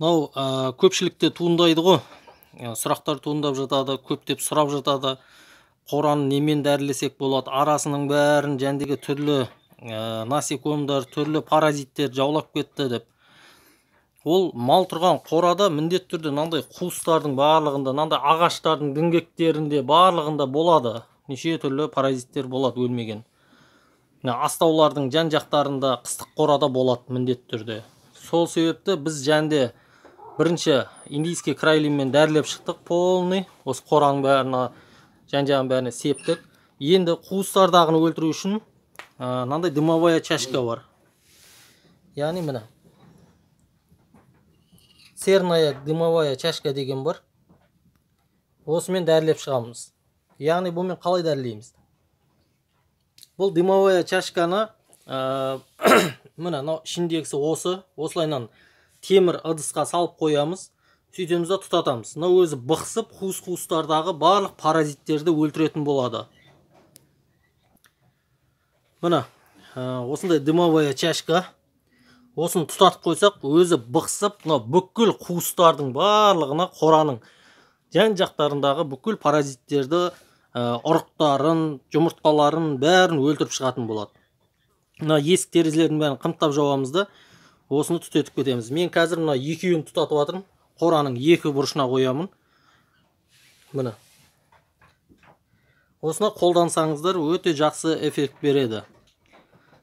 Мынау көпшілікте туындайды ғой, сұрақтар туындап жатады, көптеп сұрап жатады. Қораны немен дәрілесек болады, арасының бәрін жәндегі түрлі насекомдар, түрлі паразиттер жаулап кетті деп. Ол мал тұрған қорада міндетті түрде мынандай қуыстардың барлығында, мынандай ағаштардың діңгектерінде барлығында болады. Неше түрлі паразиттер болады өлмеген. Мына астаулардың жан жақтарында, қыстық қорада болады міндетті түрде. Сол себепті біз жәнде бірінші индийский крайлинмен дәрілеп шықтық, полный осы қораның бәріне, жан жағын бәріне септік. Енді қуыстардағыны өлтіру үшін мынандай дымовая чашка бар. Яғни міне серная дымовая чашка деген бар. Осымен дәрілеп шығамыз. Яғни бұнымен қалай дәрілейміз? Бұл дымовая чашканы міне мынау ішіндегісі осы, осылайынан темір ыдысқа салып қоямыз. Сөйтеміз де тұтатамыз. Мынау өзі бықсып, қуыс-қуыстардағы барлық паразиттерді өлтіретін болады. Міне осындай дымовая чашка. Осыны тұтатып қойсақ, өзі бықсып, мынау бүкіл қуыстардың барлығына, қораның жан жақтарындағы бүкіл паразиттерді, ұрықтарын, жұмыртқаларын бәрін өлтіріп шығатын болады. Мына есік терезелердің бәрін қымтап жауамыз да, осыны түтетіп кетеміз. Мен қазір мына екеуін тұтатып жатырмын. Қораның екі бұрышына қоямын. Міне. Осыны қолдансаңыздар өте жақсы эффект береді.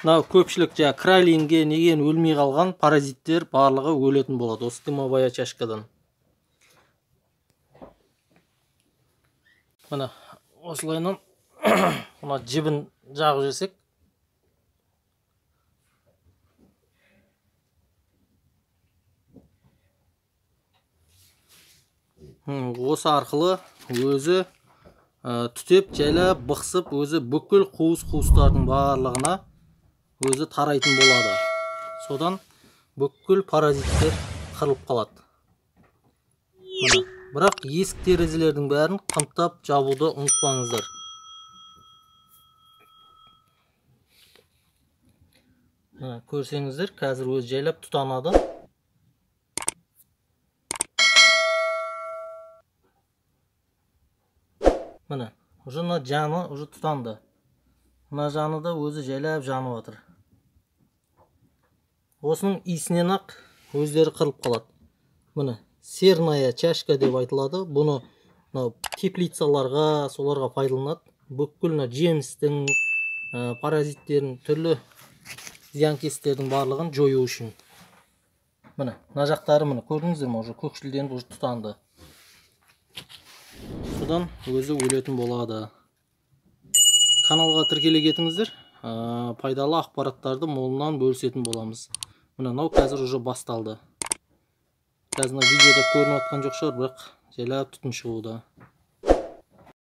Мына көпшілік жаңа крайлинге неден өлмей қалған паразиттер барлығы өлетін болады осы дымовая чашкадан. Міне осылайынан мына жібін жағып жесек, осы арқылы өзі түтеп, жайлап бықсып, өзі бүкіл қуыс-қуыстардың барлығына өзі тарайтын болады. Содан бүкіл паразиттер қырылып қалады. Міне, бірақ есік терезелердің бәрін қымтап жабуды ұмытпаңыздар. Міне, көрсеңіздер, қазір өзі жайлап тұтанады. Міне, уже мына жаны уже тұтанды. Мына жаны да өзі жайлап жанып жатыр. Осының иісінен ақ өздері қырылып қалады. Міне, серная чашка деп айтылады. Бұны мынау теплицаларға, соларға пайдаланады. Бүкіл мына жемістің, паразиттерін, түрлі зиянкестердің барлығын жою үшін. Міне, мына жақтары міне көрдіңіздер ме, уже көкшілденіп уже тұтанды. Содан өзі өлетін болады. Каналға тіркеле кетіңіздер, пайдалы ақпараттарды молынан бөлісетін боламыз. Міне, мынау қазір уже басталды. Қазір мына видеода көрініп жатқан жоқ шығар, бірақ жайлап түтін шығуда.